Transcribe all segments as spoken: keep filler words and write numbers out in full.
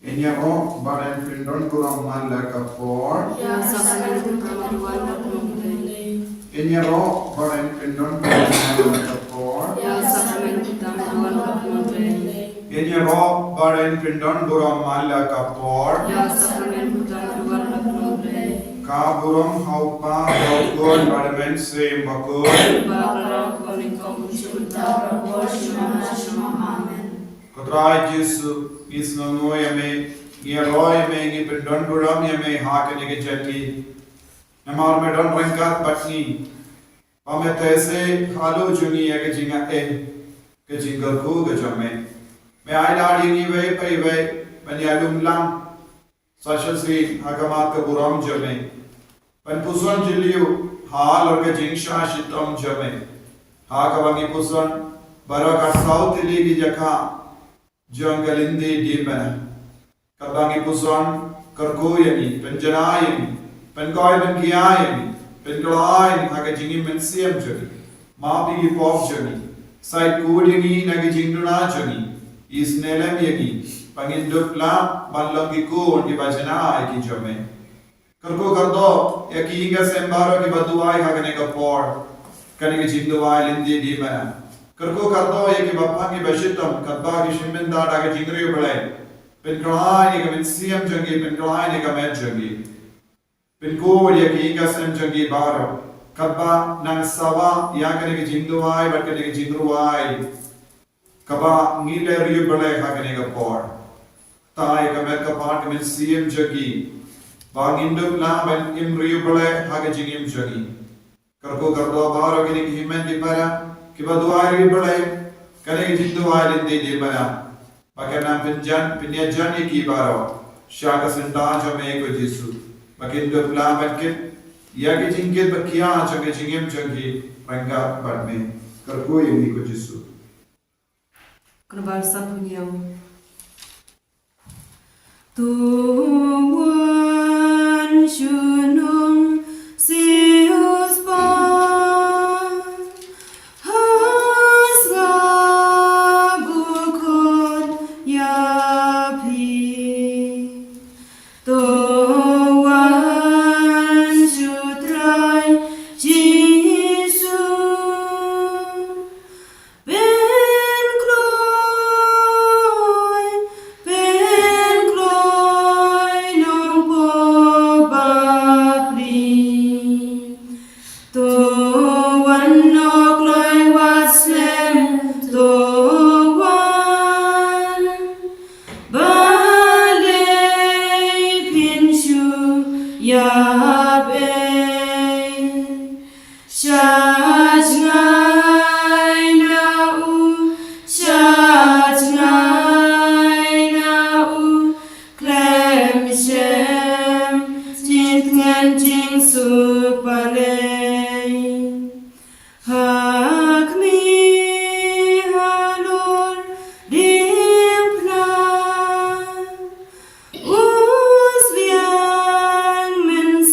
Ngin ïaroh ba yn pyndon burom man la ka por. Ïa sa ka myn kut tam ïa ka wan ka pynlong Blei. Ngin ïaroh ba yn pyndon burom man la ka por. Ïa sa ka myn kut tam ïa ka wan ka pynlong Blei. Ngin ïaroh ba yn pyndon burom man la ka por. Ïa sa ka myn kut tam ïa ka wan ka pynlong Blei. Ka burom ha u Kpa bad u Khun bad u Mynsiem Bakhuid. Ba ka la ka myn kut tam ïa ka wan ka pynlong Blei. Amen. Ko Trai Jisu, ngi sngewnguh ïa me, ngi ïaroh ïa me, ngi pyndon burom ïa me ha kane ka janmiet. Namar me don ryngkat bad ngi. Ba me theh seh halor jong ngi ïa ka jingaiei, ka jingkyrkhu ka jong me. Me ai lad ïa ngi iwei pa iwei ban ïalum lang sa shisien ha khmat ka burom jong me. Ban puson jylliew halor ka jingshah shitom jong me. Ha kaba ngi puson baroh ka saw tylli ki jaka jong ka lynti diengphna. Katba ngi puson, kyrkhu ïa ngi, pynjanai ïa ngi, pynkhiah pynkiah ïa ngi, pynkhlaiñ ïa ngi ha ka jingim mynsiem jong ngi. Map ïa ki pop jong ngi. Sa ïeit khuid ïa ngi na ki jingduna jong ngi. Isynei lem ïa ngi ba ngin dup lah ban long ki khun kiba janai ki jong me. Kyrkhu kyrdoh ïa ki ïing ki sem baroh kiba duwai ha kane ka por, kane ka jingduwai lynti diengphna. Kyrkhu kyrdoh ïa kiba pang kiba shitom katba ki shim bynta da ka jingriewblei. Pynkhlaiñ ïa ka mynsiem jong ki, pynkhlaiñ ïa ka met jong ki. Pynkhuid ïa ki ïing ki sem jong ki baroh katba nang sawa ïa kane ka jingduwai bad kane ka jingrwai. Kaba ngi la riewblei ha kane ka por. Tang ïa ka met ka phad ka mynsiem jong ki ba ngin dup lah ban im riewblei ha ka jingim jong ngi. Kyrkhu kyrdoh baroh kine ki hynmen ki para kiba duwai riewblei, kane ka jingduwai lynti diengphna. Ba kan nang pynjan, pynïajan ïa ki baroh sha ka syndah jong me ko Jisu. Ba kin dup lah ban kit ïa ki jingkit ba khia jong ka jingim jong ki ryngkat bad me. Kyrkhu ïa ngi ko Jisu. Kynbal sa pynïaw. To wan shu nong sius pa. Has nga bukut ïa phi. To wan shu Trai Jisu. Pynkloi, pynkloi nongpop bapli. To wan nongkloi wat slem, to wan. Balei phin shu ïap ei. Sha jngai na u, sha jngai na u, khlem shem jingtngen jingsuk balei. Ha khmih halor diengphna. U sliang men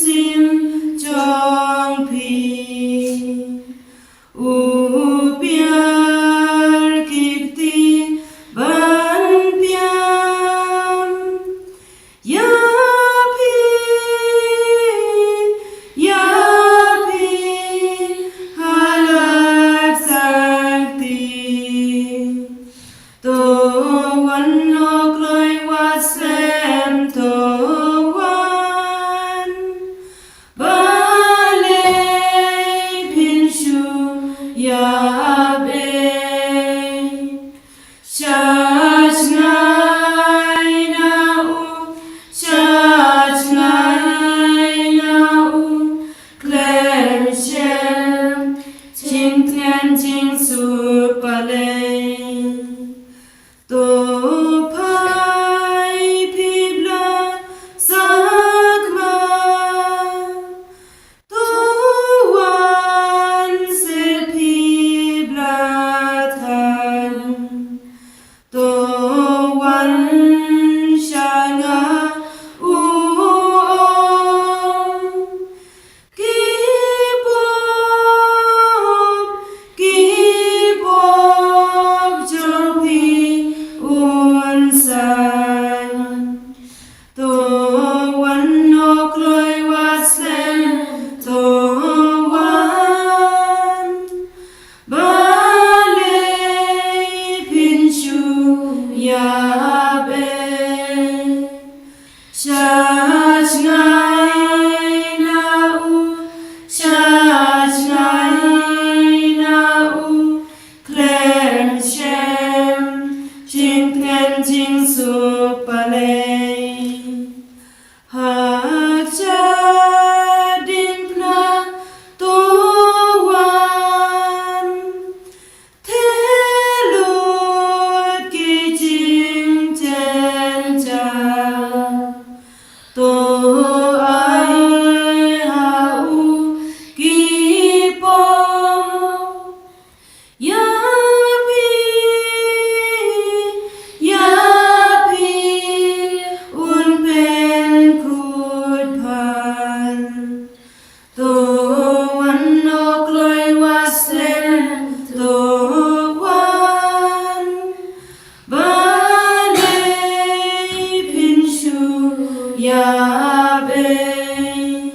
Ïa bei,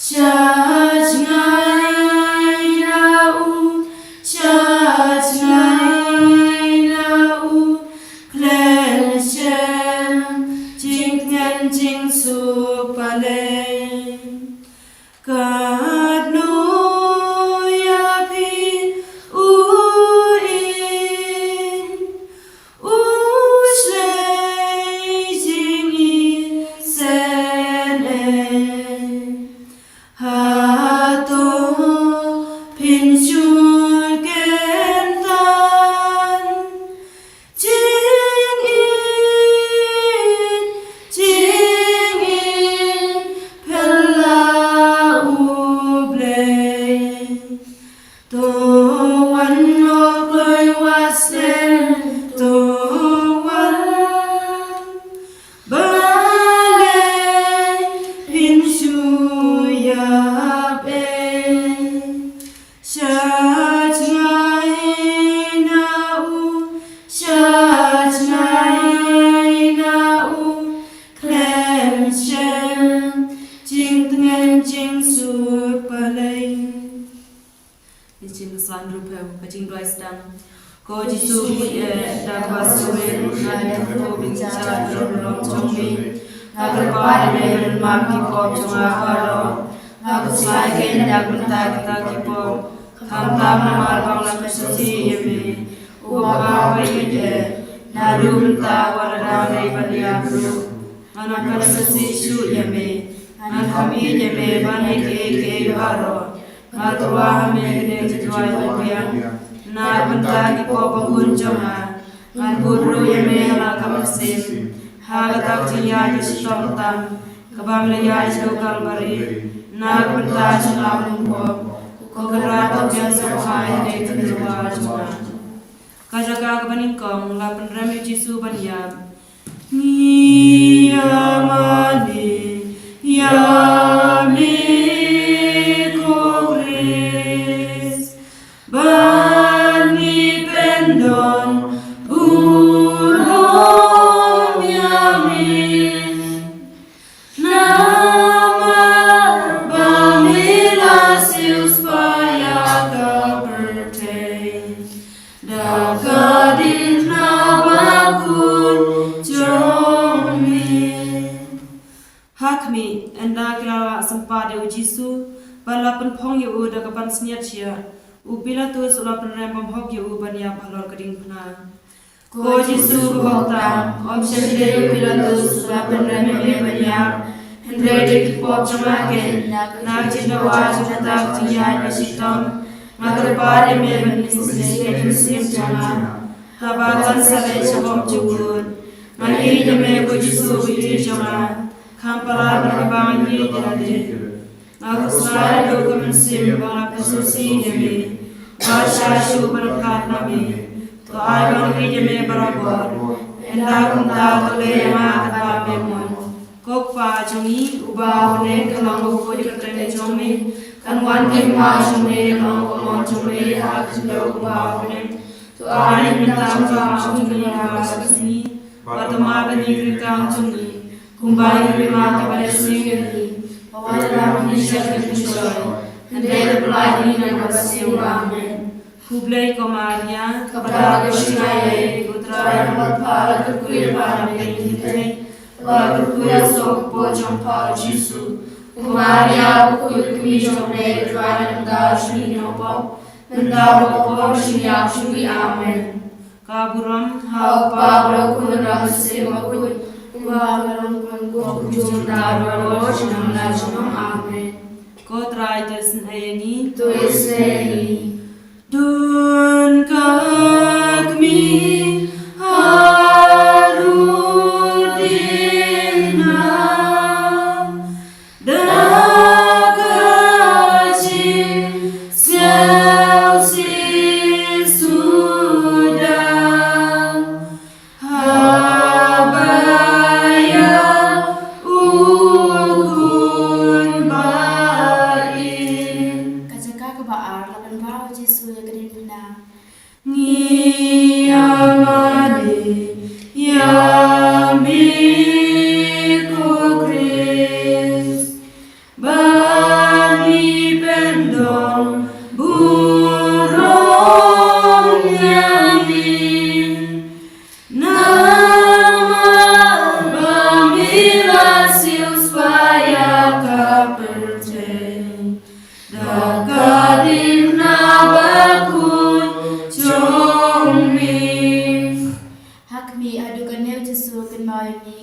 sha jngai na u, sha jngai na u, khlem shem jingtngen jingsuk balei. Katno ïa phi u ïing, u shlei jingïaseng ei. Hato phin shu kyntan jingïeit, jingïeit phylla u Blei. To wan, O kloi wat sngewthuh, to wan. Balei phin shu ïap ei? Sha jngai na u, sha jngai na u, khlem shem jingtngen jingsuk balei. Jingkyrpad ruh phi ka jingduwai sdang. Ko Jisu, eh, da kaba sngewbha nga dang kyrkhu bynta jong me. Nga kyrpad ïa me ban map ki pop jong nga baroh. Nga khuslai kein da ka bynta kita ki pop, khamtam namar ba nga la kyrsiew ïa me. U Babai, naduh mynta wat la dang dei ban ïap ruh, ngan ym kyrsiew shuh ïa me. Ngan kham ïeit ïa me ban ïa kiei kiei baroh. Nga tyrwa ha me hynrei ka jingduwai ym biang. Na ka bynta ki pop ba bun jong nga, ngan bud ruh ïa me ha la ka mynsiem, ha kata ka jingïaid shitom tam kaba me la ïaid shaduh Kalbari. Na ka bynta jong nga u nongpop, ko Kynrad, to biang sha nga ïa ka jingtyrwa jong nga. Ka jaka kaba nyngkong, la pynrem ïa u Jisu ban ïap. Ngi ïa mane ïa me ko Khrist, ban ngi pyndon burom ïa me. Namar ba me la siewspah ïa ka pyrthei da ka diengphna bakhuid jong me. Ha khmih, ynda ki la sympat ïa u Jisu bad la pynphong ïa u da ka pansngiat shiah, u Pilatus u la pynrem bymhok ïa u ban ïap halor ka diengphna. Ko Jisu ka bok tam, ym shym dei u Pilatus u la pynrem ïa me ban ïap, hynrei dei ki pop jong nga kein. Na ka jingdawa jong kata ka jingïaid shitom, nga kyrpad ïa me ban isynei ïa ka mynsiem jong nga. Haba kan sa leit sha bymjukut, ngan ïeit ïa me ko Jisu u Blei jong nga. Kham palat na kaba nga ïeit ïa lade. Nga khuslai haduh ka mynsiem ba nga la pyrsngewsih ïa me, ba shisha shuh ban khlad na me. To ai ba nga ïeit ïa me barabor. Ynda kumta to leh ïa nga katba me mon. Ko Kpa jong ngi uba ha bneng, kan long bakhuid ka kyrteng jong me. Kan wan ka hima jong me, kan long ka mon jong me ha ka khyndew kumba ha bneng. To ai mynta u kam jong ngi ha kaba shisngi, bad to map ïa ngi ki riewkam jong ngi, kumba ngi map ïa kiba leh sniew ïa ngi. Wat lam ngi sha ka jingshoi, hynrei to pyllait ngi na kaba sniew. Amen. Khublei ko Maria, kaba don ka jingaiei, U Trai u don bad pha, la kyrkhu ïa pha na pdeng ki kynthei, bad la kyrkhu ïa u soh ka kpoh jong pha u Jisu. Ko Maria bakhuid, kmie jong U Blei, to duwai ïa ngi ki nongpop, mynta bad ha ka por jong ka jingïap jong ngi. Amen. Ka burom ha U Kpa bad ha U Khun bad ha U Mynsiem Bakhuid, kumba ka long, kan kum, kumjuh, mynta bad baroh junom la junom. Amen. Ko Trai to isynei ïa ngi. To isynei ïa ngi. Don ka kmie ha rud diengphna, da ka jingsngewsih suda, haba ïa u khun ba ïeit. Ka jaka kaba ar, la pynbha u Jisu ïa ka diengphna.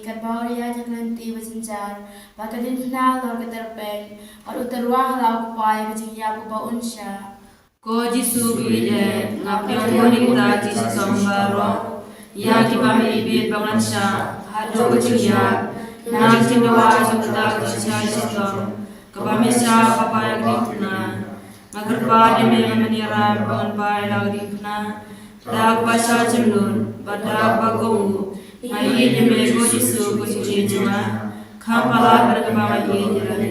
Katba u la ïaid ha ka lynti ba jynjar, bad ka diengphna halor ka tyrpeng, bad u tyrwa ha la u kpa ïa ka jingïap uba un shah. Ko Jisu ba ïeit, nga pdiang ïa kata ka jingshitom baroh ïa kiba me ibit ba ngan shah, haduh ka jingïap, na ka jingdawa jong kata ka jingshai shitom kaba me shah ha kaba ïa ka diengphna. Nga kyrpad ïa me, nga mane ïa rai ba ngan bai la ka diengphna da kaba shah jemnud bad da kaba kohnguh. Nga ïeit ïa me ko Jisu ko Jingïeit jong nga, kham palat bad kaba nga ïeit ïa lade.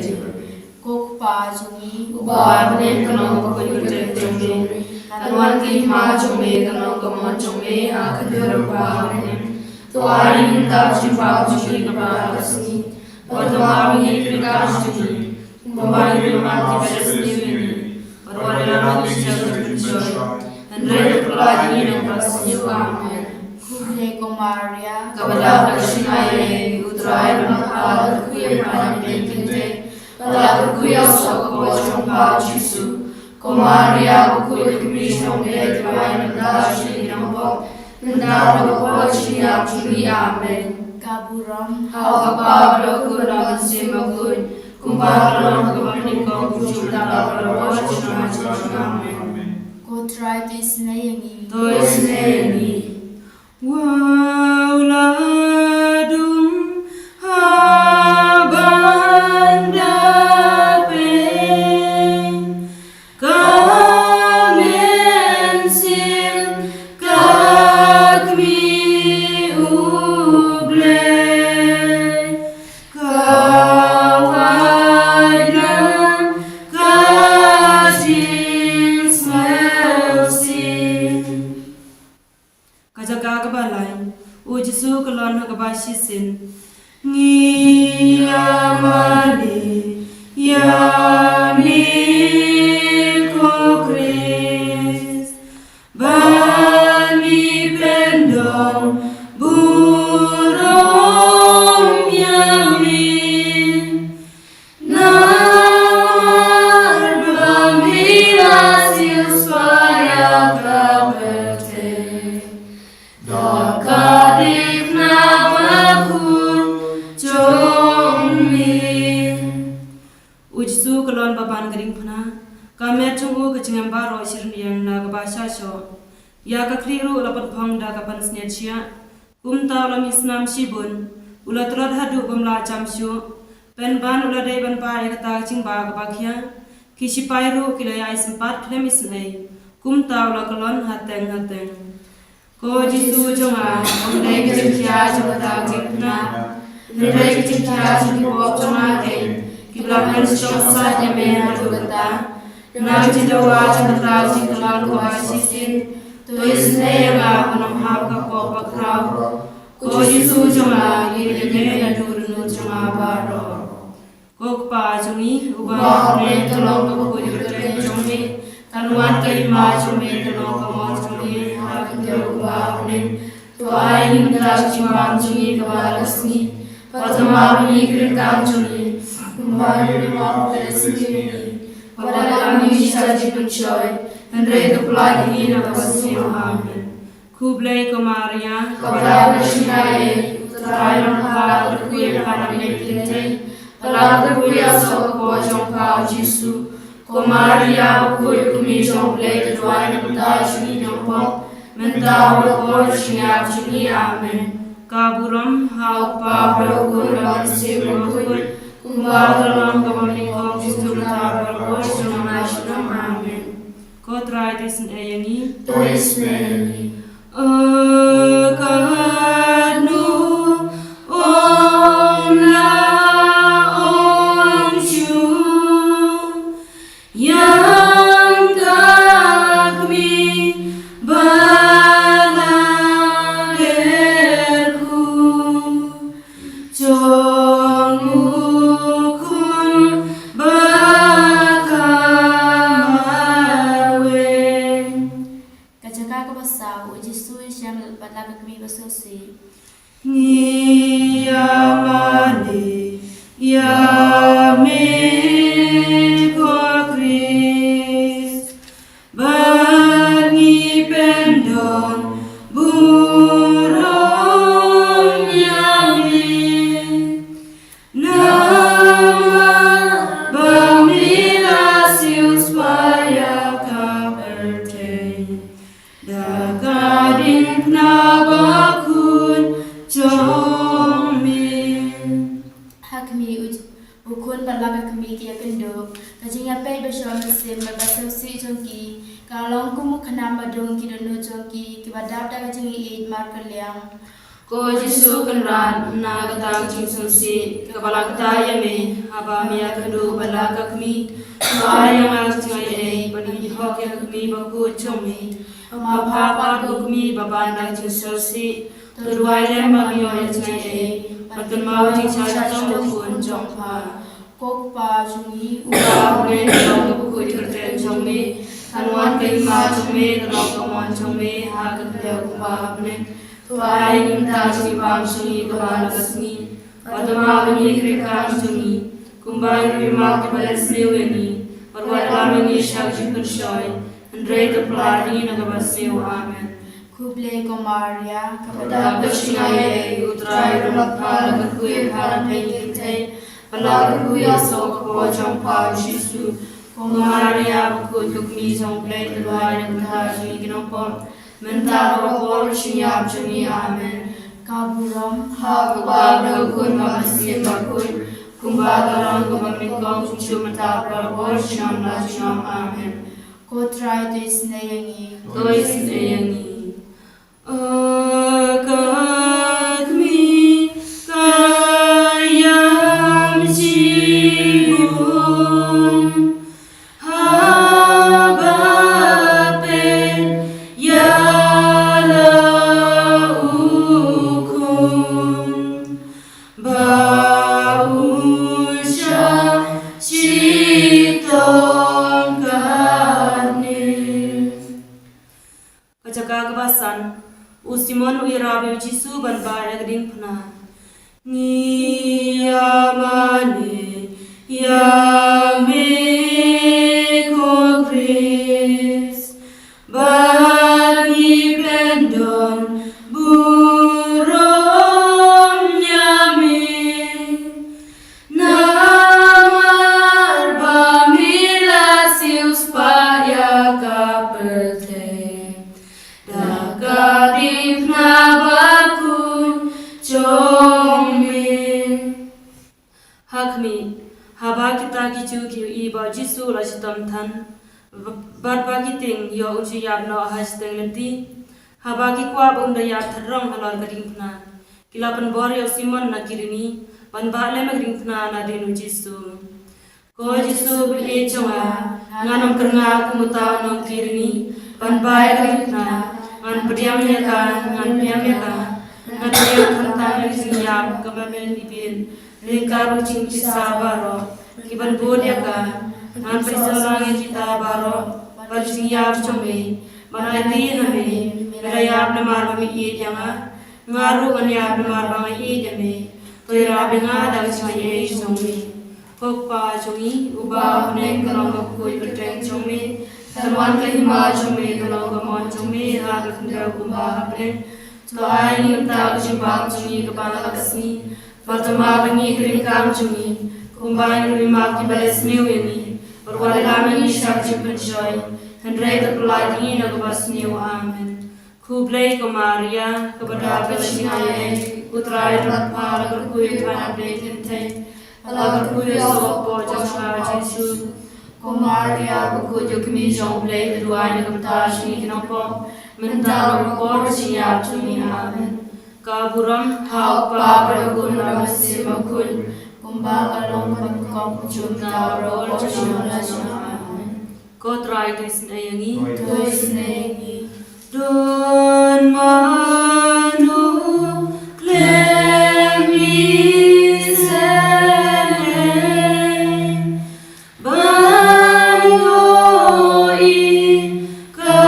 Ko Kpa jong ngi uba ha bneng, ka long ka kyrteng jong me, kan wan ka hima jong me, kan long ka mon jong me ha ka khyndew ba ha bneng. To ai ïa ngi mynta ka jingbam jong ngi kaba ha ka sngi, bad to map ïa ngi ki ryngkang jong ngi, kumba ngi map ïa kiba isynei ïa ngi, bad wat ïalam ngi sha ka jingpynshoi, hynrei to pynlait ïa ngi na kaba sniew. Amen. Khublei ko Maria, kaba dap da ka jingaiei, U Trai u don bad pha, la kyrkhu ïa pha na ki kynthei, bad la kyrkhu ïa u soh ka kpoh jong pha u Jisu. Ko Maria bakhuid, ka kmie jong U Blei, duwai namar ngi ki nongpop, mynta bad ha ka por jingïap jong ngi. Amen. Ka burom ha U Kpa, bad ha U Khun, bad ha U Mynsiem Bakhuid, kumba ka long, kaba nyngkong, kumjuh, mynta bad ha ka por jingïap jong ngi. Amen. Ko Trai to isynei ïa ngi. To isynei ïa ngi. Wow, la dum ha ban da peng, ka mynsiem ka kmie U Blei, ka wai lang ka jingsngewsih. Ka jaka kaba lai, U Jisu u kyllon ha kaba shisien. Ngi ïa mane ïa me ko Khrist, ba ngi pyndon burom ïa me. Namar ba me la siewspah ïa ka pyrthei da ka diengphna bakhuid jong me. U Jisu u kyllon ba ban ka diengphna, ka met jong u, ka jingim baroh shi rynïeng na kaba shah shoh. Ïa ka khlieh ruh u la pynphong da ka pansngiat shiah. Kumta u la mih snam shibun, u la tlot haduh bym lah jam shuh. Pynban u la dei ban pah ïa kata ka jingbah kaba khia. Ki shipai ruh ki la ïai sympat khlem isynei. Kumta u la kyllon hateng hateng. Ko Jisu jong nga, ym dei ka jingkhia jong kata ka diengphna, hynrei ka jingkhia jong ki pop jong nga keiñ, kiba la pynshitom sait ïa me haduh katta. Na ka jingdawa jong kata ka jingkyllon kaba shisien, to isynei ïa nga, ba ngam hap ha ka pop bakhraw. Ko Jisu jong nga, ngin ïa me naduh ryngkat jong nga baroh. Ko Kpa jong ngi uba ha bneng, ka long kaba khuid ka kyrteng jong me, kan wan ka hima jong me, kan long ka mon jong me ha ka khyndew kumba ha bneng. To ai ïa ngi mynta ka jingbam jong ngi kaba ha ka sngi, bad to map ïa ngi ki ryngkang jong ngi, kumba ngi map ïa kiba isynei ïa ngi, bad wat ïalam ngi sha ka jingpynshoi, hynrei to pynlait ïa ngi na kaba sniew. Amen. Khublei ko Maria, kaba dap da ka jingaiei, U Trai u don bad pha, la kyrkhu ïa pha na ki kynthei, bad la kyrkhu ïa u soh ka kpoh jong pha u Jisu. Ko Maria bakhuid, ka kmie jong U Blei, to duwai namar ngi ki nongpop, mynta bad ha ka por jingïap jong ngi. Amen. Ka burom ha U Kpa, bad ha U Khun, bad ha U Mynsiem Bakhuid, kumba ka long, kaba nyngkong, kumjuh, mynta bad ha ka por jingïap jong ngi. Amen. Ko Trai to isynei ïa ngi. To isynei ïa ngi. O katno ong la ong shuh ïa ka kmie ba la kyrkhu jong U Khun ba ka marwei. Ka jaka kaba saw, U Jisu u ïashem lade Kmie, u, u khun bad la ka kmie ki ïakynduh. Ka jingïapeit ba shong mynsiem bad ba sngewsih jong ki ka long kum u khnam ba dung ki dohnud jong ki, kiba dap da ka jingïeit markylliang. Ko Jisu Kynrad, na kata ka jingsngewsih kaba la ktah ïa me, haba me ïakynduh bad la ka kmie, to ai ïa nga ka jingaiei ban ïehok ïa ka kmie bakhuid jong me. Haba phah pat ko kmie ba ban da ka jingsngewsih, to duwai lem ba me ïoh ïa ka jingaiei ban kynmaw ïa ka jingshah shitom u khun jong pha. Ko Kpa jong ngi uba ha bneng, ka long ka bakhuid kyrteng jong me. Kan wan ka hima jong me, ka long ka mon jong me ha ka khyndew kumba ha bneng. To ai ïa ngi mynta ka jingbam jong ngi kaba la ka sngi. Bad to map ïa ngi ki ryngkang jong ngi, kumba ngi ruh ngi map ïa kiba leh sniew ïa ngi. Bad wat lam ïa ngi sha ka jingpynshoi, hynrei to pyllait ïa ngi na kaba sniew. Amen. Khublei ko Maria, kaba dap ka jingaiei, U Trai u don bad pha, la kyrkhu ïa pha na pdeng ki kynthei, bad la kyrkhu ïa u soh ka kpoh jong pha u Jisu. Ko Maria bakhuid, ko kmie jong U Blei, to duwai na ka bynta jong ngi ki nongpop, mynta bad ha ka por ka jingïap jong ngi. Amen. Ka burom ha U Kpa bad ha U Khun bad ha U Mynsiem Bakhuid, kumba ka long, kumba mynnyngkong, kumjuh mynta bad ha ka por ka jingim la ka jingim. Amen. Ko Trai, to isynei ïa ngi. To isynei ïa ngi. O ka kmie ka ïam jingum, haba peit ïa la u khun ba u shah shitom katne. Ka jaka kaba san, u Simon u ïarap ïa u Jisu ban bah ïa ka diengphna. Ngi ïa mane ïa me ko Khrist, bad ngi pyndon burom ïa me. Namar ba me la siewspah ïa ka pyrthei da ka diengphna bakhuid jong me. Ha khmih, haba kita ki Jiw ki ïohi ba u Jisu u la shitom than, bad ba ki tieng ïoh un shu ïap noh ha shiteng lynti, haba ki kwah ba un da ïap thadrang halor ka diengphna, ki la pynbor ïa u Simon na Kirini ban bah lem ïa ka diengphna nadien u Jisu. Ko Jisu ba ïeit jong nga, ngan ym kyrngah kum uta u nong Kirini ban bah ïa ka diengphna. Ngan pdiang ïa ka, ngan pdiang ïa ka, ngan pdiang khamtam ïa ka jingïap kaba men ibit, ryngkat bad ka jingkisa baroh kiban bud ïa ka. Ngan pynsawa lang ïa kita baroh bad ka jingïap jong me, ban aiti ha me, me la ïap namar ba me ïeit ïa nga. Nga ruh ngan ïap namar ba nga ïeit ïa me. To ïarap ïa nga da ka jingaiei jong me. Ko Kpa jong ngi uba ha bneng, ka long ka bakhuid kyrteng jong me. Kan wan ka hima jong me, ka long ka mon jong me ha ka khyndew kumba ha bneng. To ai ïa ngi mynta ka jingbam jong ngi kaba la ka sngi. Bad to map ïa ngi ki ryngkang jong ngi, kumba ngi ruh ngi map ïa kiba leh sniew ïa ngi. Bad wat lam ïa ngi sha ka jingpynshoi, hynrei to pyllait ïa ngi na kaba sniew. Amen. Khublei ko Maria, kaba dap ka jingaiei, U Trai u don bad pha, la kyrkhu ïa pha na pdeng ki kynthei, la kyrkhu ïa u soh ka kpoh jong pha u Jisu. Ko Maria bakhuid, ko kmie jong U Blei, to duwai na ka bynta jong ngi ki nongpop, mynta bad ha ka por ka jingïap jong ngi. Amen. Ka burom ha U Kpa bad ha U Khun bad ha U Mynsiem Bakhuid, kumba ka long, kumba nyngkong, kumjuh mynta bad ha ka por ka jingim la ka jingim. Amen. Ko Trai to isynei ïa ngi. To isynei ïa ngi. Don mano khlem isynei ban ïohi ka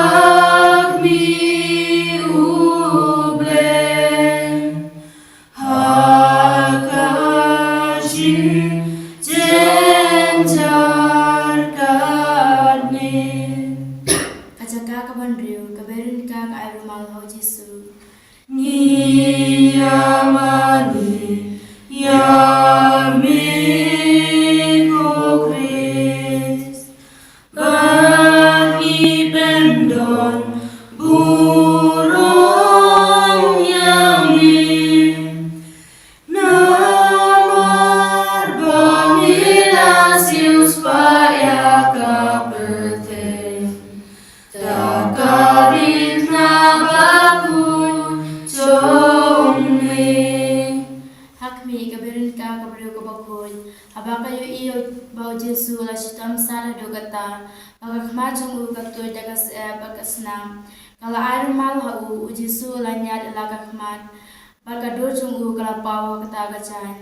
kmie U Blei ha ka jingjynjar katne. Ka jaka kaba hynriew, ka Veronika ka ai rumal ha u Jisu. Mih ka Biringka ka briew kaba khuid. Haba ka ïohi ba u Jisu u la shitom sat haduh katta, ba ka khmat jong u ka tuid da ka syep bad ka snam, ka la ai rumal ha u. U Jisu u la ñiad ïa la ka khmat, bad ka dur jong u ka la paw ha kata ka jaiñ.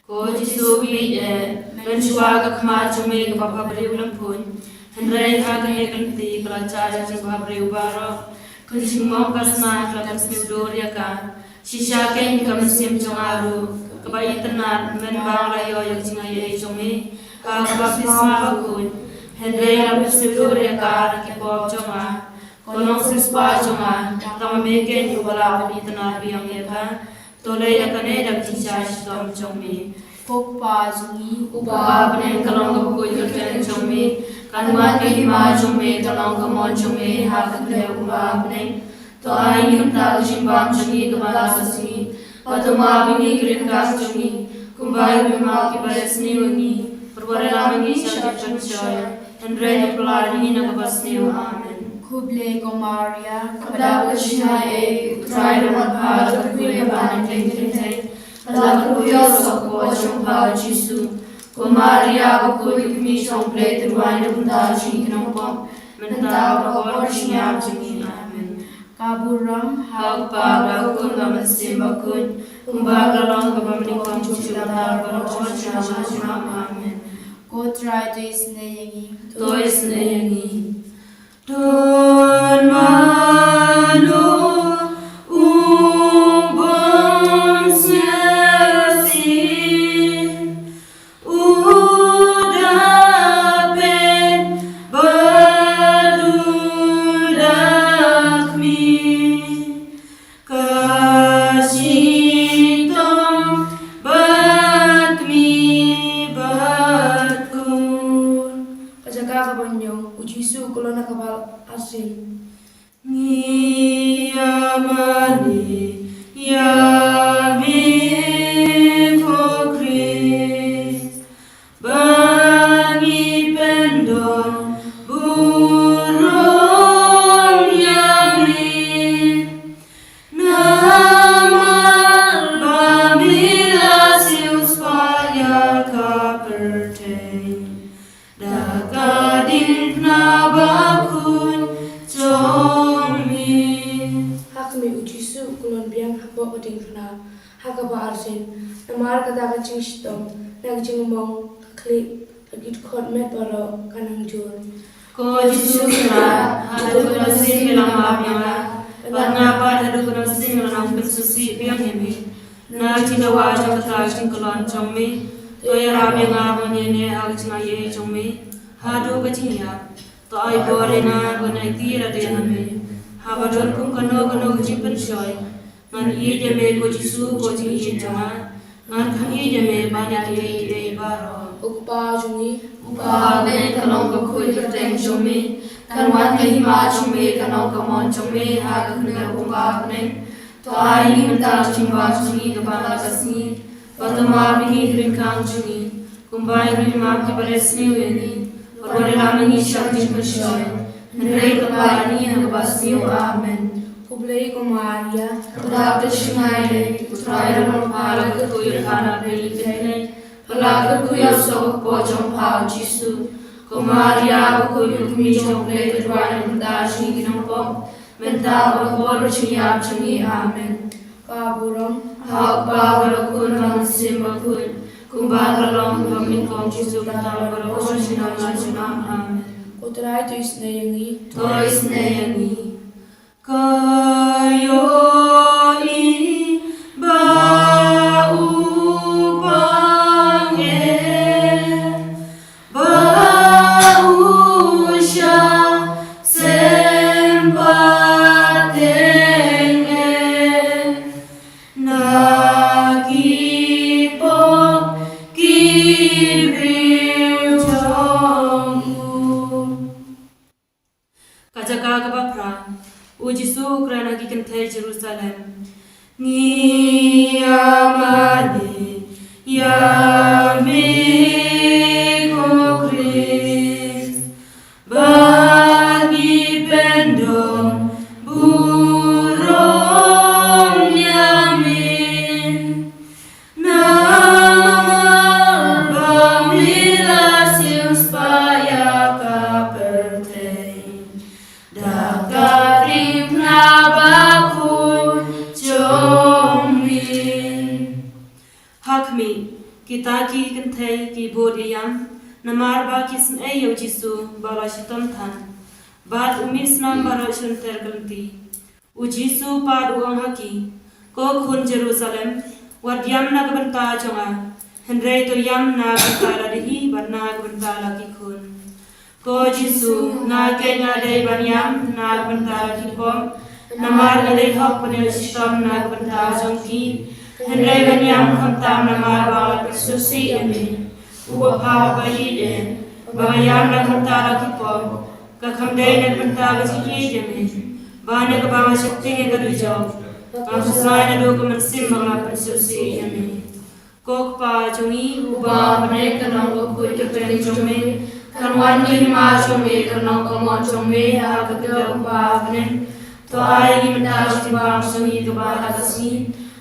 Ko Jisu, mih eh, mynshuwa ka khmat jong me kaba bhabriew lymphun. Hynrei ha kane ka lynti ka la jah ïa ka jingbhabriew baroh. Ka jingbym ka snam ka la pynsniew dur ïa ka. Shisha kein ka mynsiem jong nga ruh, kaba itynnad mynba nga la ïoh ïa ka jingaiei jong me ha ka baptisma bakhuid. Hynrei la pynsniew dur ïa ka na ki pop jong nga. Ko Nongsiewspah jong nga, tang ma me kein uba lah ban itynnad biang ïa ka. To leh ïa kane da ka jingshitom jong me. Ko Kpa jong ngi uba ha bneng, ka long kaba khuid ka kyrteng jong me. Kan wan ka hima jong me, ka long ka mon jong me ha ka khyndew kumba ha bneng. To ai ngi mynta ka jingbam jong ngi kaba man la ka sngi. Bad to map ïa ngi ki ryngkat jong ngi, kumba ngi map ïa kiba leh sniew ïa ngi. Bad wat ïalam ïa ngi sha ka jingpynshoi, hynrei to pyllait ïa ngi na kaba sniew. Amen. Khublei ko Maria, kaba dap ka jingaiei, U Trai u don bad pha, la kyrkhu ïa me ha bangeit ki kynthei, bad la kyrkhu ïa u soh ka kpoh jong pha u Jisu. Ko Maria bakhuid, ka kmie jong U Blei, to duwai na ka bynta jong ngi ki nongpop, mynta bad ha ka hor jingïap jong ngi. Amen. Ka burom ha U Kpa, ha U Khun bad ha U Mynsiem Bakhuid, kumba ka la long kaba mynnyngkong, juh juh mynta bad baroh shi katta. Amen. Ko Trai, to isynei ïa ngi. To isynei ïa ngi. Don mano u bym sngewsih, u da peit bad u da khmih, ka shitom bad kmie bad khun. Ka jaka kaba hynñiew, u Jisu u kyllon ha kaba arsien. Ngi ïa mane ïa me ko Khrist, ba ngi pyndon burom ïa me. Namar ba me la siewspah ïa ka pyrthei da ka diengphna bakhuid jong me. Ha khmih, u Jisu u kyllon biang hapoh ka diengphna ha kaba arsien. Namar kata ka jingshitom, na ka jingmong, ka khlieh, ka dkhot met baroh ka nang jur. Ko Jisu Khrist, haduh katno sien me la map ïa nga, bad nga pat haduh katno sien me la nang pynsngewsih biang ïa me. Na ka jingdawa jong kata ka jingkyllon jong me, to ïarap ïa nga ban ïaineh ha ka jingaiei jong me haduh ka jingïap. To ai bor ïa nga ban aiti ïa lade na me, haba don kum kano kano ka jingpynshoi. Ngan ïeit ïa me ko Jisu, ko jingïeit jong nga. Ngan khang ïeit ïa me ban ïa kiei kiei baroh. U Kpa jong ngi uba ha bneng, ka long kaba khuid ka kyrteng jong me. Kan wan ka hima jong me, kan long ka mon jong me ha ka khyndew kumba ha bneng. To ai ngi mynta ka jingbam jong ngi kaba man la ka sngi. Bad to map ïa ngi ki ryngkat jong ngi, kumba ngi map ïa kiba leh sniew ïa ngi. Bad wat ïalam ïa ngi sha ka jingpynshoi, hynrei to pyllait ïa ngi na kaba sniew. Amen. Khublei ko Maria, kaba dap ka jingaiei, U Trai u don bad pha, la kyrkhu ïa pha na pdeng ki kynthei, bad la kyrkhu ïa u soh ka kpoh jong pha u Jisu. Ko Maria bakhuid, ka kmie jong U Blei, to duwai na ka bynta jong ngi ki nongpop, mynta bad ha ka hor jingïap jong ngi. Amen. Ka burom ha U Kpa, ha U Khun, ha U Mynsiem Bakhuid, kumba ka la long, kumba mynnyngkong, juh juh mynta bad baroh shi katta. Amen. Ko Trai, to isynei ïa ngi. To isynei ïa ngi. Ka ïohi ba u pang eh, ba u shah sem pateng eh na ki pop ki briew jong u. Ka jaka kaba phra, u Jisu u kren ha ki kynthei Jerusalem. Ngi ïa mane ïa me ko Khrist, ba ngi pyndon burom ïa me. Na Namar ba me la siewspah ïa ka pyrthei da ka ringphna bakhuid jong me. Ha khmih, kita ki kynthei ki bud ïa ïam, namar ba ki sngew ïa u Jisu ba la shitom than, bad u mih snam baroh shynter ka lynti. U Jisu pat u ong ha ki, Ko khun Jerusalem, wat ïam na ka bynta jong nga, hynrei to ïam na ka bynta lade hi bad na ka bynta la ki khun. Ko Jisu, nga keiñ nga dei ban ïam na ka bynta la ki pop, namar nga dei hok ban ïoh shitom na ka bynta jong ki, hynrei ngan ïam khamtam namar ba nga la pynsngewsih ïa me, u bapha ba ïeit, ba nga ïam na ka bynta la ki pop, ka kham dei na ka bynta ka jingïeit ïa me, ba na kaba nga sheptieng ïa ka dujok, nga khuslai naduh ka mynsiem ba nga la pynsngewsih ïa me. Ko Kpa jong ngi uba ha bneng, kan long ka khuid ka kyrteng jong me, kan wan ka hima jong me, kan long ka mon jong me ha ka kyrteng uba ha bneng. To ai ngi mynta ka jingbam jong ngi kaba ha ka sngi,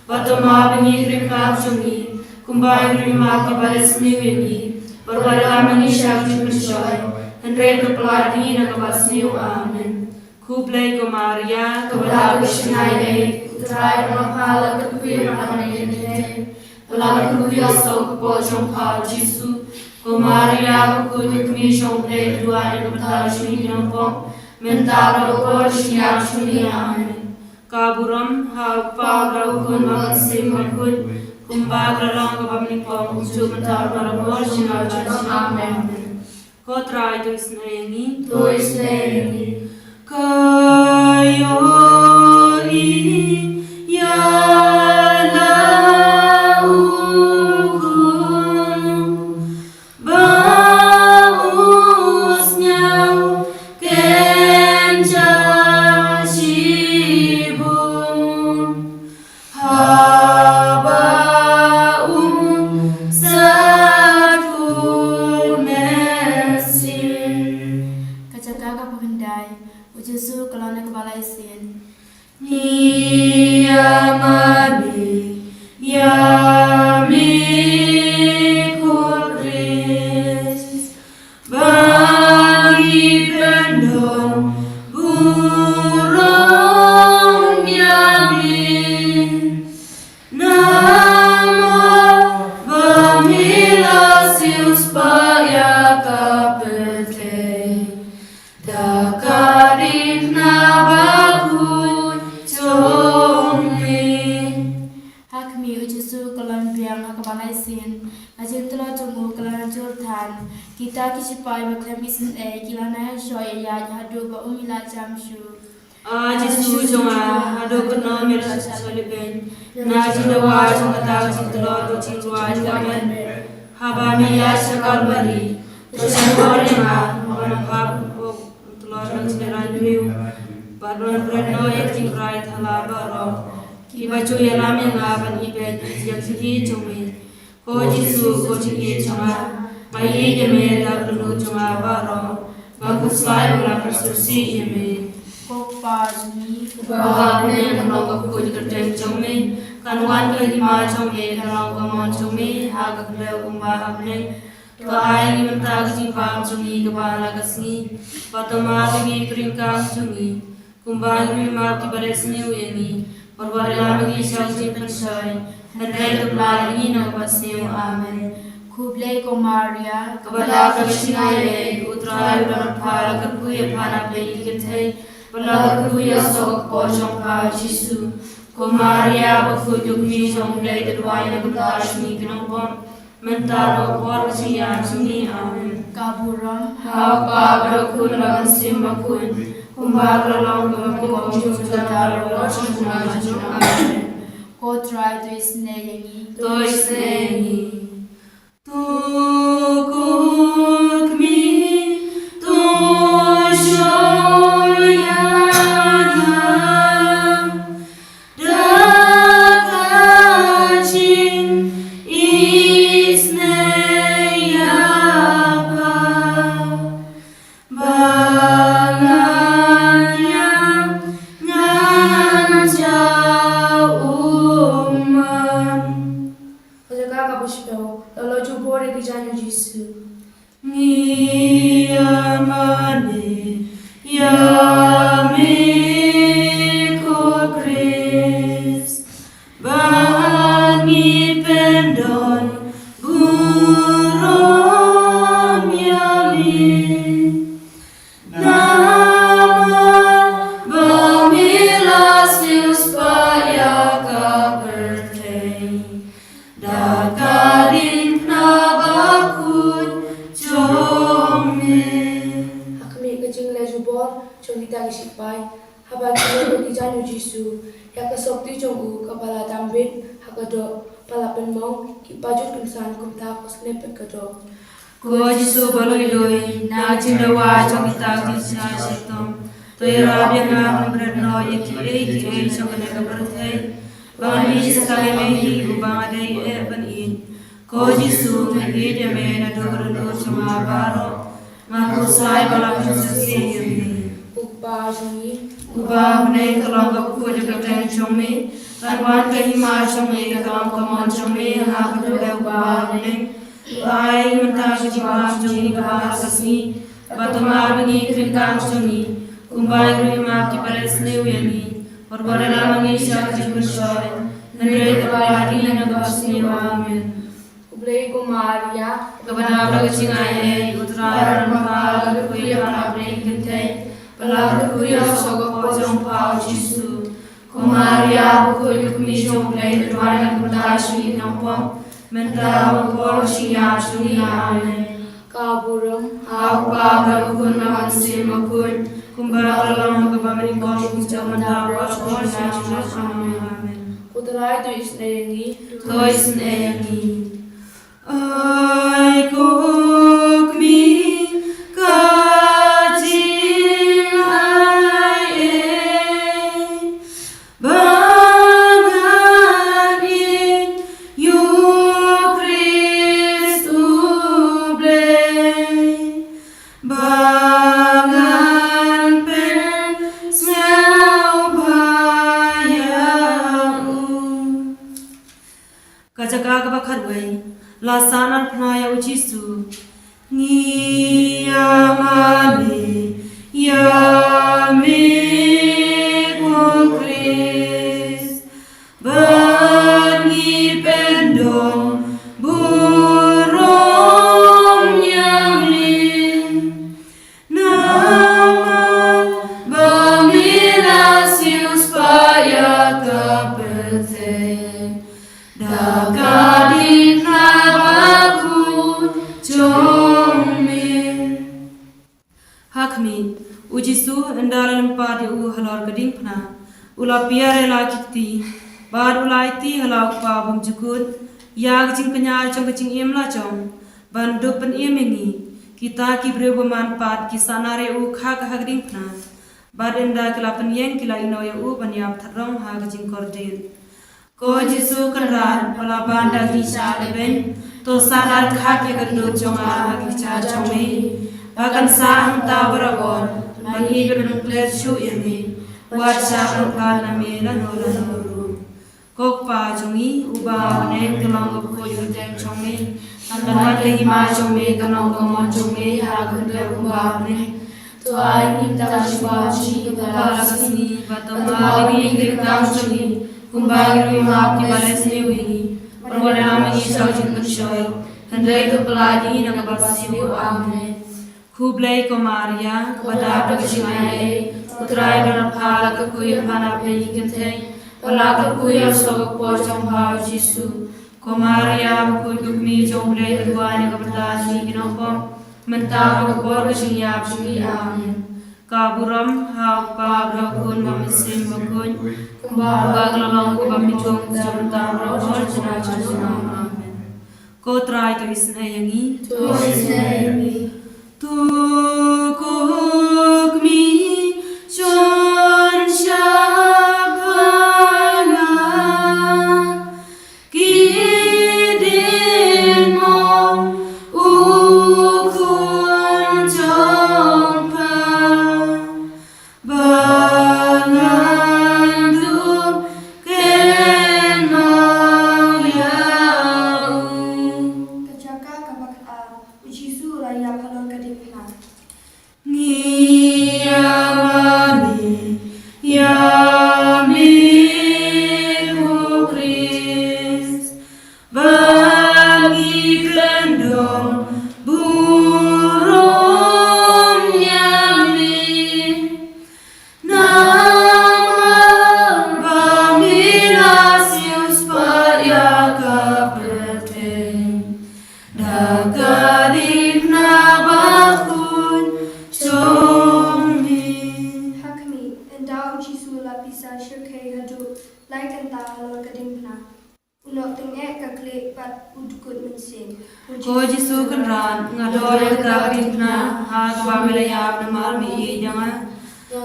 bad to map ïa ngi ka ringkang jong ngi, kumba ngi ruh ngi map ïa kiba leh sniew ïa ngi, bad wat lam ïa ngi sha ka jingpynshoi, hynrei to pynlait ïa ngi na kaba sniew. Amen. Khublei ko Maria, kaba dap ka shngaiñ, U Trai u don bad pha, la kyrkhu ïa pha ha ki kynthei, bad la kyrkhu ïa u saw ka kpoh jong pha u Jisu. Ko Maria bakhuid, ka kmie jong U Blei, to duwai ïa ngi ki bynta jong ngi ki nongpop, mynta bad ha ka por jingïap jong ngi. Amen. Ka burom ha u Kpa bad ha u Khun bad ha u Mynsiem Bakhuid, kumba ka la long kaba mynnyngkong, kumjuh mynta bad ha ka por jingïap jong ngi. Amen. Ko Trai, to isynei ïa ngi. To isynei ïa ngi. Ka ïohi ïa la u khun ba u sngew kynja shibun. Haba un sat kut mynsiem. Ka jaka kaba khyndai, u Jisu u kylli na kaba lai sien. Ngi ïa mane ïa me ko Khrist. Ba ngi pyndonkam burom ïa me. Namar ba me la siewspah ïa ka pyrthei da ka ringphna bakhuid jong me. Ha khmih, u Jisu u khlaiñ biang ha kaba lai sien. Ka jingtlot jong u ka la jur than. Kita ki shipai ba khlem isynei ki la nang ïa shoh ïa ïaid haduh ba um ïa la jam shuh. A Jisu jong nga, haduh katno me la shah shalibeiñ na ka jingdawa jong kata ka jingtlot bad jingrwai jong ka met? Haba me ïaid sha Kalbari, to shah bor ïa nga, haba nga phah ka puk tlot na ka jingïaid briew, bad ban bret noh ïa ka jingbrai thala baroh, kiba ju ïalam ïa nga ban ibeiñ ïa ka jingïeit jong me. Ko Jisu, ko jingïeit jong nga, nga ïeit ïa me da ka dohnud jong nga baroh, nga khuslai ba nga la pynsngewsih ïa me. Ko Kpa jong ngi uba ha bneng, kan long ka khuid ka kyrteng jong me, kan wan ka hima jong me, kan long ka mon jong me ha ka khyndew kumba ha bneng. To ai ngi mynta ka jingbam jong ngi kaba ha la ka sngi, bad to map ïa ngi ka ringkang jong ngi, kumba ngi ruh ngi map ïa kiba leh sniew ïa ngi, bad wat lam ïa ngi sha ka jingpynshoi, hynrei to pynlait ïa ngi na kaba sniew. Amen. Khublei ko Maria, kaba dap ka shngaiñ, U Trai u don bad pha, la kyrkhu ïa pha na pdeng ki kynthei, bad la kyrkhu ïa u saw ka kpoh jong pha u Jisu. Ko Maria bakhuid, ko kmie jong U Blei, to duwai ïa ngi ki bynta jong ngi ki nongpop, mynta bad ha ka por ka jingïap jong ngi. Amen. Ka burom ha u Kpa bad ha u Khun bad ha u Mynsiem Bakhuid, kumba ka la long kaba mynnyngkong, kumjuh mynta bad ha ka por jingïap jong ngi. Amen. Ko Trai, to isynei ïa ngi. To isynei ïa ngi. To ko kmie, to shu ïa nga da ka jingisynei ïa pha, ba ngan ïam, ngan jaw ummat. Ka jaka Ka kaba shiphew, la la jubor ïa ki jaiñ u Jisu. Ngi ïa mane ïa me ko Khrist, ba ngi pyndon burom ïa me. Namar ba me la siewspah ïa ka pyrthei da ka diengphna bakhuid jong me. Ha khmih, ka jingleh jubor jong kita ki sipai, haba ki leh ki jaiñ u Jisu ïa ka sopti jong u kaba la dam bit ha ka doh, ba la pynmong, ki pajut kynsan kumta ko snieh bad ka doh. Ko Jisu ba lui lui, na ka jingdawa jong kita ki jingshah shitom, to ïarap ïa nga ban bret noh ïa kiei kiei jong kane ka pyrthei, ba ngan ïeit sa tang ïa me hi uba nga dei eh ban ïeit. Ko Jisu, nga ïeit ïa me naduh ka dohnud jong nga baroh. Nga khuslai ba la pynshah sniew ïa me. U Kpa jong ngi uba ha bneng ka long ka bakhuid ïa ka kyrteng jong me. Kan wan ka hima jong me, ka long ka mon jong me ha ka khyndew kumba ha bneng. To ai mynta ka jingbam jong ngi kaba ha ka sngi, bad to map ïa ngi ki ryngkang jong ngi, kumba ngi ruh ngi map ïa kiba leh sniew ïa ngi. Wat ïalam ïa ngi sha ka jingpynshoi, hynrei to pyllait ïa ngi na kaba sniew. Amen. Khublei ko Maria, kaba dap da ka jingaiei, U Trai u don bad pha, la kyrkhu ïa pha na pdeng ki kynthei, bad la kyrkhu ïa u soh ka kpoh jong pha u Jisu. Ko Maria bakhuid, ka kmie jong U Blei, to duwai ïa ngi kiba bynta sha ka jinglong pop, mynta bad ha ka por ka jingïap jong ngi. Amen. Ka burom ha U Kpa bad ha U Khun bad ha U Mynsiem Bakhuid, kumba ka la long ha kaba nyngkong, kumjuh mynta bad ha ka por ka jingïap. Amen. Ko Trai to isynei ïa ngi. To isynei ïa ngi. Ai ko kmie, ka jingaiei ba ngan ïeit ïa U Khrist U Blei, ba ngan pynsngewbha ïa u. Ka jaka kaba khatwei, la sahnarphna ïa u Jisu. Ngi ïa mane ïa me ko Khrist, ba ngi pyndon burom ïa me. Namar ba me la siewspah ïa ka pyrthei da ka diengphna bakhuid jong me. Ha khmih, u Jisu ynda la lympat ïa u halor ka diengphna, u la pia re la ki kti, bad u la aiti ha la u Kpa bymjukut ïa ka jingpynïar jong ka jingim la jong, ban dup pynim ïa ngi, kita ki briew ba man pat ki sahnarphna ïa u khak ha ka diengphna. Bad ynda ki la pynïeng ki la ïehnoh ïa u ban ïap throng ha ka jingkordit. Ko Jisu Kynrad, ba la ban da ki shah lehbeiñ, to sahnarphna khak ïa ka kynduh jong nga ha ki kjat jong me. Ba kan sah hangta barabor ban ïeit bad ban klet shuh ïa me, wat shah lut pat na me lano lano ruh. Ko Kpa jong ngi uba ha bneng, ka long ka bakhuid ïa ka kyrteng jong me. Kan wan ka hima jong me, kan long ka mon jong me ha khyndew kumba ha bneng. To ai ngin ta ka jingbam jong ngi ha kane ka sngi, bad to map ïa ngi ki ryngkang jong ngi, kumba ngi ruh ngi map ïa kiba leh sniew ïa ngi. Bad wat ïalam ïa ngi sha ka jingpynshoi, hynrei to pyllait ïa ngi na kaba sniew. Amen. Khublei ko Maria, kaba dap da ka jingaiei, U Trai u don bad pha, la kyrkhu ïa pha na pdeng ki kynthei, bad la kyrkhu ïa u soh ka kpoh jong pha u Jisu. Ko Maria bakhuid, ka kmie jong U Blei, to duwai ïa ngi kiba bynta sha ka jinglong pop, mynta bad ha ka por ka jingïap jong ngi. Amen. Ka burom ha U Kpa bad ha U Khun bad ha U Mynsiem Bakhuid, kumba ka la long, kumba mynta, kumjuh mynta bad ha ka por ka jingïap jong ngi. Amen. Ko Trai to isynei ïa ngi. To isynei ïa ngi. To ko kmie, shon shaba nga, ki dei mo u khun jong pha, ba ngan dup kynmaw ïa u. Ka dei na bakhuid jong me. Ha khmih, ynda u Jisu u la pisa shyrkhei haduh lai kynta halor ka diengphna, u nongtyngeh ka khlieh bad u dkut mynsiem. Ko Jisu Kynrad, nga don ïa kata ka diengphna ha kaba me la ïap namar me ïeit ïa nga.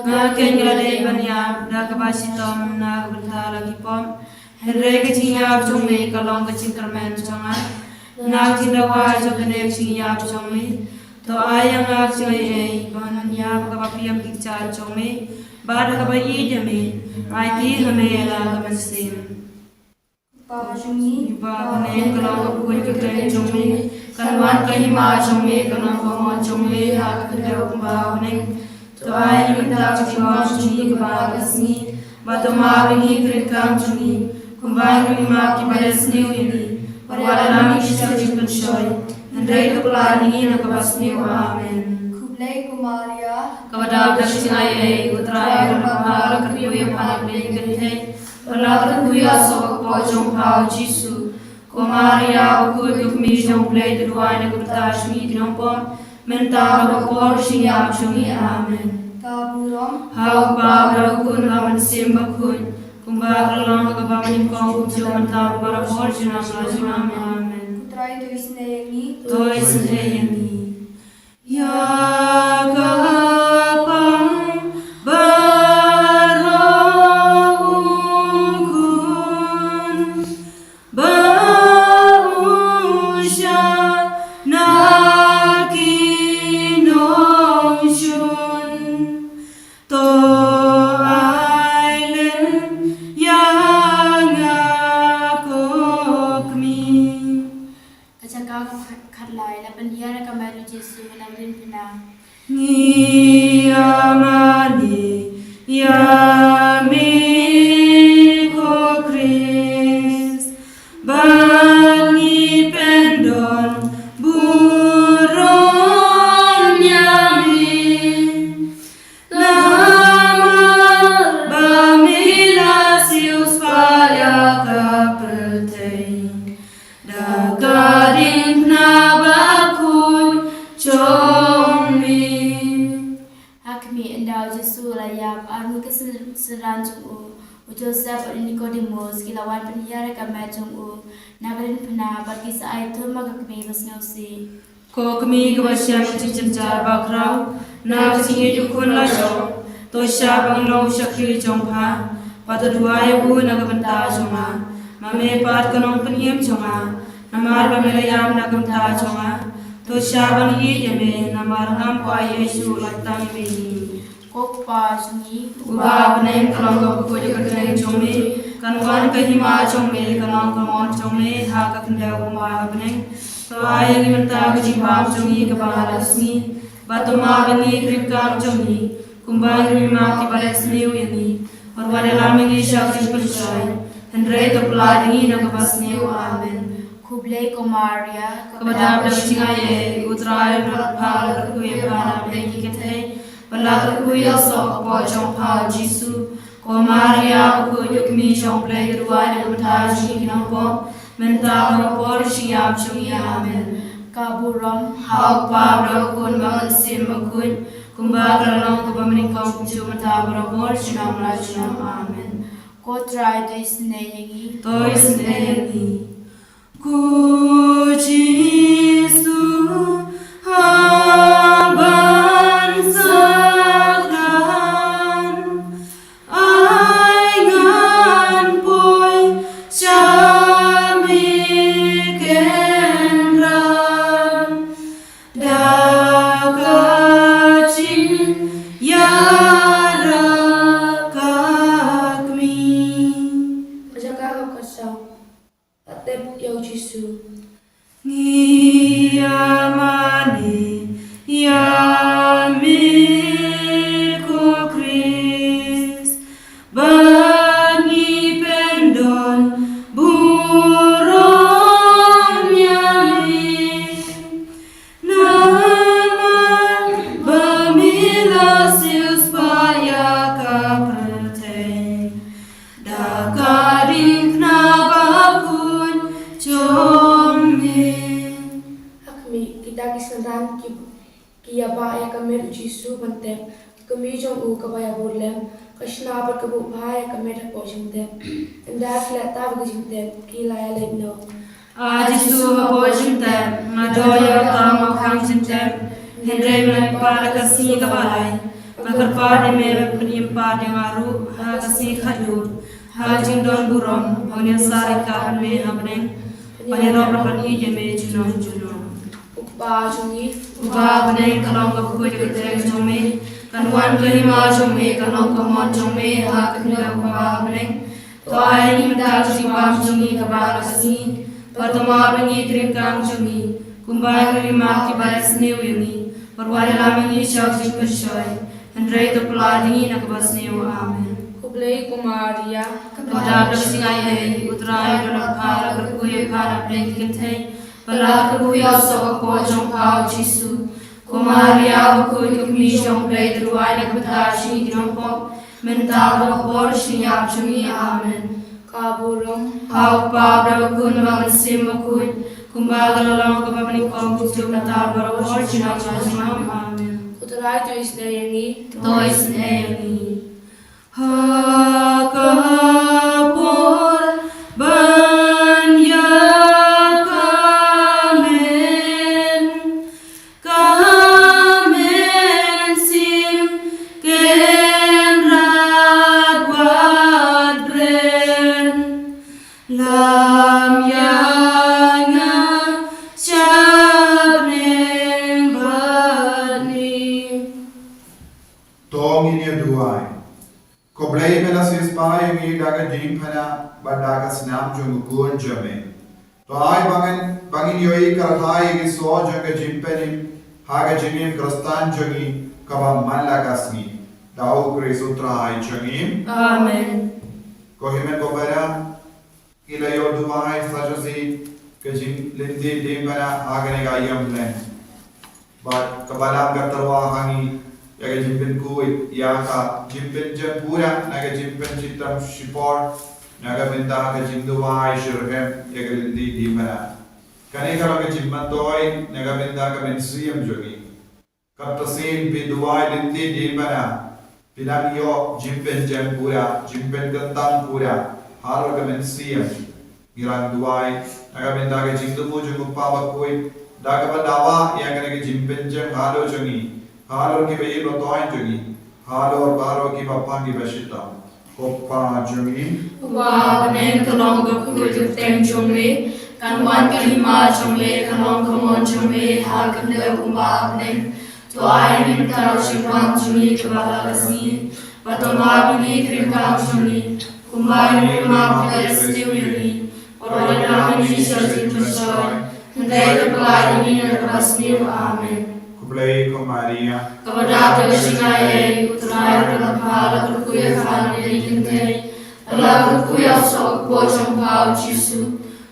Nga keiñ nga la dei ban ïap da kaba shitom na ka bynta la ki pop. Hynrei ka jingïap jong me ka long ka jingkyrmen jong nga. Na ka jingdawa jong kane ka jingïap jong me, to ai ïa nga ka jingaiei ban ïap ha kaba pdiang ki kjat jong me bad ha kaba ïeit ïa me. Aiti ha me ïa la ka mynsiem. Kpa jong ngi uba ha bneng, ka long ka bakhuid ka kyrteng jong me. Kan wan ka hima jong me, kan long ka mon jong me ha ka khyndew kumba ha bneng. To ai ïa ngi mynta ka jingbam jong ngi kaba ha ka sngi, bad to map ïa ngi ka ryngkang jong ngi, kumba ngi map ïa kiba leh sniew ïa ngi. Bad wat ïalam ïa ngi sha ka jingpynshoi, hynrei to pyllait ïa ngi na kaba sniew. Amen. Khublei ko Maria, kaba dap da ka jingaiei, U Trai u don bad pha, la kyrkhu ïa pha na ki kynthei, bad la kyrkhu ïa u soh ka kpoh jong pha u Jisu. Ko Maria, bakhuid ko kmie jong U Blei, to duwai na ka bynta jong ngi ki nongpop, mynta bad ha ka por jingïap jong ngi. Amen. Ka burom ha U Kpa bad ha U Khun bad ha U Mynsiem Bakhuid, kumba ka la long ha kaba nyngkong, kumjuh, mynta bad ha ka por junom la junom. Amen. Ko Trai to isynei ïa ngi. To isynei ïa ngi. Ïa ka pang baroh u khun ba u shah na ki nongshun, to ai lem ïa nga ko kmie. Ka jaka kaba khat, khatlai, la pynhiar ïa ka met u Jisu na ka diengphna. Ngi ïa mane ïa me ko Khrist, bad ngi pyndon burom ïa me. Namar ba me la siewspah ïa ka pyrthei da ka diengphna bakhuid jong me. Ha khmih, ynda u Jisu u la ïap, arngut ki syn-, synran jong u, u Joseph bad u Nikodemus, ki la wan pynhiar ïa ka met jong u na ka diengphna, bad ki sa ai thum ha ka kmie basngewsih. Ko kmie kaba shem ka jingjynjar bakhraw, na ka jingïeit u Khun la jop, to shah ba ngan long u shakri jong pha, bad to duwai ïa u na ka bynta jong nga. Ma me pat ko Nongpynim jong nga, namar ba me la ïap na ka bynta jong nga, to shah ban ïeit ïa me, namar ngam kwah ïa u lait tang ïa me. Ko Kpa jong ngi uba ha bneng, ka long ka bakhuid ka kyrteng jong me, kan wan ka hima jong me, kan long ka mon jong me ha ka khyndew kumba ha bneng. To ai ïa ngi mynta ka jingbam jong ngi kaba ha la ka sngi, bad to map ïa ngi ka ryngkang jong ngi, kumba ngi map ïa kiba leh sniew ïa ngi. Bad wat ïalam ïa ngi sha ka jingpynshoi, hynrei to pyllait ïa ngi na kaba sniew. Amen. Khublei ko Maria, kaba dap da ka jingaiei, U Trai u don bad pha, la kyrkhu ïa pha na pdeng ki kynthei, bad la kyrkhu ïa u soh ka kpoh jong pha u Jisu. Ko Maria, bakhuid ko kmie jong U Blei, to duwai na ka bynta jong ngi ki nongpop, mynta bad ha ka por jingïap jong ngi. Amen. Ka burom ha U Kpa bad ha U Khun bad ha U Mynsiem Bakhuid, kumba ka la long kaba mynnyngkong, kumjuh, mynta bad ha ka por junom la junom. Amen. Ko Trai to isynei ïa ngi. To isynei ïa ngi. Ko Jisu, ha ban sakhan, ai ngan poi sha me kynrad, da ka jingïarap ka kmie. Ka jaka kaba khatsaw. Tep ïa u Jisu. Ngi ïa mane ïa me ko Khrist, ba ngi pyndon burom ïa me. Namar ba me la siewspah ïa ka pyrthei da ka diengphna bakhuid jong me. Ha Ki, ki ïabah ïa ka met u Jisu ban tep. Ka kmie jong u kaba ïaburlem ka shna bad ka buh bha ïa ka met hapoh jingtep. Ynda ki la tap ïa ka jingtep ki la ïaleit noh. A Jisu, hapoh jingtep nga don ïa ka tam ha ka jingtep, hynrei mynta pat ha ka sngi kaba lai nga kyrpad ïa me ban pynim pat ïa nga ruh ha ka sngi khatduh, ha ka jingdon burom ban ïasah ryngkat bad me ha bneng, ban ïarap bad ban ïeit ïa me junom junom. U Kpa jong ngi uba ha bneng, ka long ka khuid ka kyrteng jong me, kan wan ka hima jong me, kan long ka mon jong me ha ka khyndew kumba ha bneng. To ai ngi mynta ka jingbam jong ngi kaba ha ka sngi, bad to map ïa ngi ki ryngkang jong ngi kumba ngi map ïa kiba ïasniew ïa ngi, bad wat ïalam ïa ngi sha ka jingpynshoi, hynrei to pyllait ïa ngi na kaba sniew. Amen. Khublei ko Maria, kaba dap da ka jingaiei, U Trai u don bad pha, la kyrkhu ïa pha na pdeng ki kynthei, bad la kyrkhu ïa u soh ka kpoh jong pha u Jisu. Ko Maria bakhuid, ka kmie jong U Blei, to duwai na ka bynta jong ngi ki nongpop, mynta bad ha ka por jingïap jong ngi. Amen. Ka burom ha U Kpa bad ha U Khun bad ha U Mynsiem Bakhuid, kumba ka la long, kaba nyngkong, kumjuh, mynta bad ha ka por jingïap jong ngi. Amen. Ko Trai to isynei ïa ngi. To isynei ïa ngi. Ha ka por ban ïa ka men, ka mynsiem Kynrad wat kren, lam ïa nga sha bneng bad me. To ngin ïa duwai. Ko Blei, me la siewspah ïa ngi da ka diengphna bad da ka snam jong u Khun jong me. To ai ba ngin, ba ngin ïohi kyrhai ïa ki soh jong ka jingpynim ha ka jingim Khristan jong ngi kaba man la ka sngi. Da u Khrist u Trai jong ngi. Amen. Ko hynmen ko para, ngi la ïoh duwai sa shisien ka jingleit diengphna ha kane ka ïing lem. Bad kaba long ka tyrwa ha ngi ïa ka jingpynkhuid ïa ka jingpynjem pura na ka jingpynshitom shipor na ka bynta ka jingduwai shitrhem ïa ka leit diengphna. Kane ka long ka jingmyntoi na ka bynta ka mynsiem jong ngi. Katba shisien phi duwai leit diengphna, phi dang ïoh jingpynjem pura, jingpynkyntang pura halor ka mynsiem. Ngi la duwai na ka bynta ka jingthmu jong u Kpa bakhuid, da kaba dawa ïa kane ka jingpynjem halor jong ngi, halor kiba ïeit ba thoiñ jong ngi, halor baroh kiba pang kiba shitom. Ko Kpa jong ngi, uba ha bneng, ka long ka kyrteng jong me, kan wan ka hima jong me, kan long ka mon jong me ha ka khyndew kumba ha bneng. To ai ngi mynta ka jingbam jong ngi kaba ha ka sngi, bad to map ïa ngi ki ryngkang jong ngi kumba ngi map ïa kiba ïasniew ïa ngi, bad wat ïalam ïa ngi sha ka jingpynshoi, hynrei to pyllait ïa ngi na kaba sniew. Amen. Khublei ko Maria, kaba dap da ka jingaiei, U Trai u don bad pha, la kyrkhu ïa pha na pdeng ki kynthei, bad la kyrkhu ïa u soh ka kpoh jong pha u Jisu.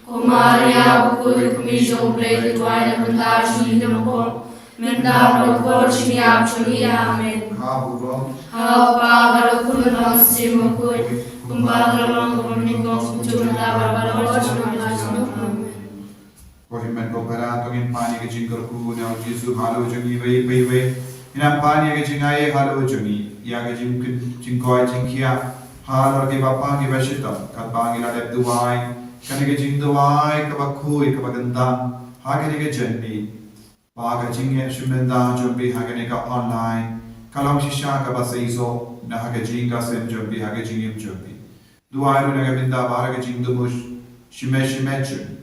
Ko Maria bakhuid, ka kmie jong U Blei, to duwai na ka bynta jong ngi ki nongpop, mynta bad ha ka por jingïap jong ngi. Amen. Ka burom ha U Kpa bad ha U Khun bad ha U Mynsiem Bakhuid, kumba ka la long, kaba nyngkong, kumjuh, mynta bad ha ka por jingïap jong ngi. Amen. Ko hynmen ko para, to ngin pan ïa ka jingkyrkhu na u Jisu halor jong ngi iwei pa iwei. Ngin pan ïa ka jingaiei halor jong ngi, ïa ka jing, jingkoit jingkhiah halor kiba pang kiba shitom, katba ngi la dep duwai kane ka jingduwai kaba khuid kaba kyntang ha kane ka janmiet. Ba ka jingïashim bynta jong phi ha kane ka online ka long shisha kaba seisoh na ha ka jingïaseng jong phi ha ka jingim jong phi. Duwai ruh na ka bynta baroh ki jingthmu shimet shimet jong ngi.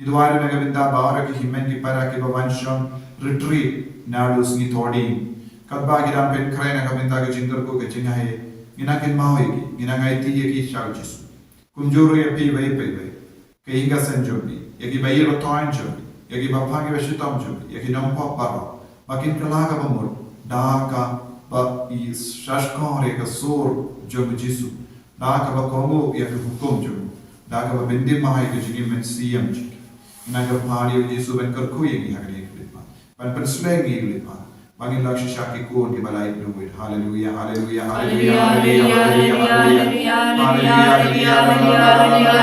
Duwai ruh na ka bynta baroh ki hynmen ki para kiba wan shong retreat naduh sngi Thohdieng. Katba ki dang pynkhreh na ka bynta ka jingkyrkhu ka jingaiei, ngi nang kynmaw ïa ki, ngi nang aiti ïa ki sha u Jisu. Kumjuh ruh ïa phi iwei pa iwei, ka ïing ka sem jong phi, ïa kiba ïeit ba thoiñ jong phi, ïa kiba pang kiba shitom jong phi, ïa ki nongpop baroh, ba kin kylla kaba mut da kaba ïa shahshkor ïa ka sur jong u Jisu, da kaba kohnguh ïa ka hukum jong u, da kaba pyndem ïa ka jingim mynsiem jong ki. Ngi kyrpad ïa u Jisu ban kyrkhu ïa ngi ha kane ka khyllipmat, ban pynslem ïa ngi ha kane ka khyllipmat. Ba ngin long shisha ki khun kiba la ïeit nuh wit. Haleluya, haleluya, haleluya, haleluya, haleluya, haleluya. Haleluya, haleluya, haleluya, haleluya.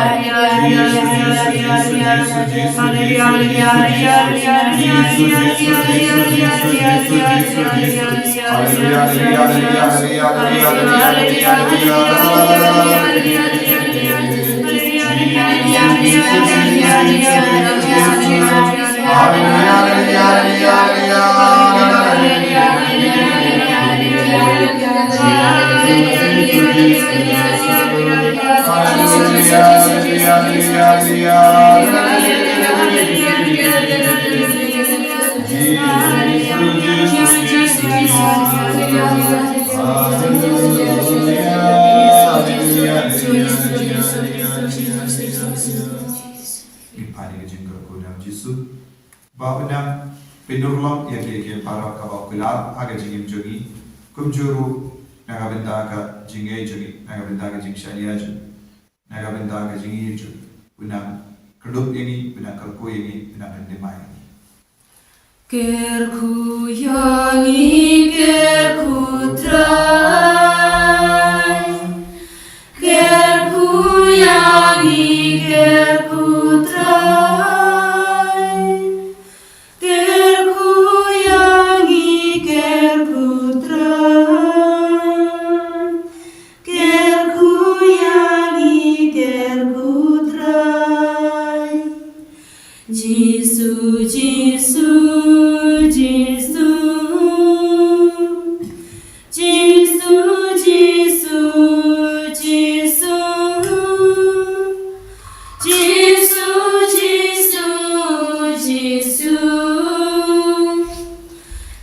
Jisu, Jisu, Jisu, Jisu, Jisu, Jisu, Jisu, Jisu. Haleluya, haleluya, haleluya, haleluya, haleluya, haleluya. Ngin pan ïa ka jingkyrkhu na u Jisu. Ba u nang pynurlong ïa ki, ki baroh kaba u kular ha ka jingim jong ngi. Kumjuh ruh na ka bynta ka jingngeit jong ngi, na ka bynta ka jingshaniah jong ngi, na ka bynta ka jingïeit jong ngi. U nang kyrduh ïa ngi, u nang kyrkhu ïa ngi, u nang pynthymmai ïa ngi. Kyrkhu ïa ngi, kyrkhu Trai. Kyrkhu ïa ngi, kyrkhu Trai. Kyrkhu ïa ngi, kyrkhu Trai. Kyrkhu ïa ngi, kyrkhu Trai. Jisu, Jisu, Jisu. Jisu, Jisu, Jisu. Jisu, Jisu, Jisu.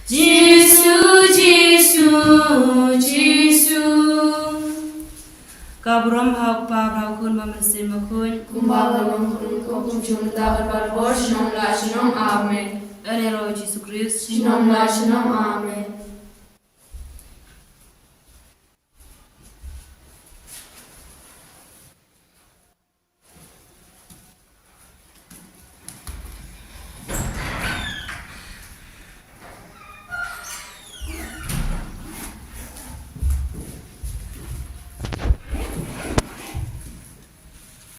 Jisu, Jisu, Jisu. Ka burom ha u Kpa, ha u Khun, ha u Mynsiem Bakhuid. Kumba ka long ha u kumjuh, mynta bad barabor, shnong la shnong. Amen. Ïa la u Jisu Khrist. Shnong la shnong. Amen.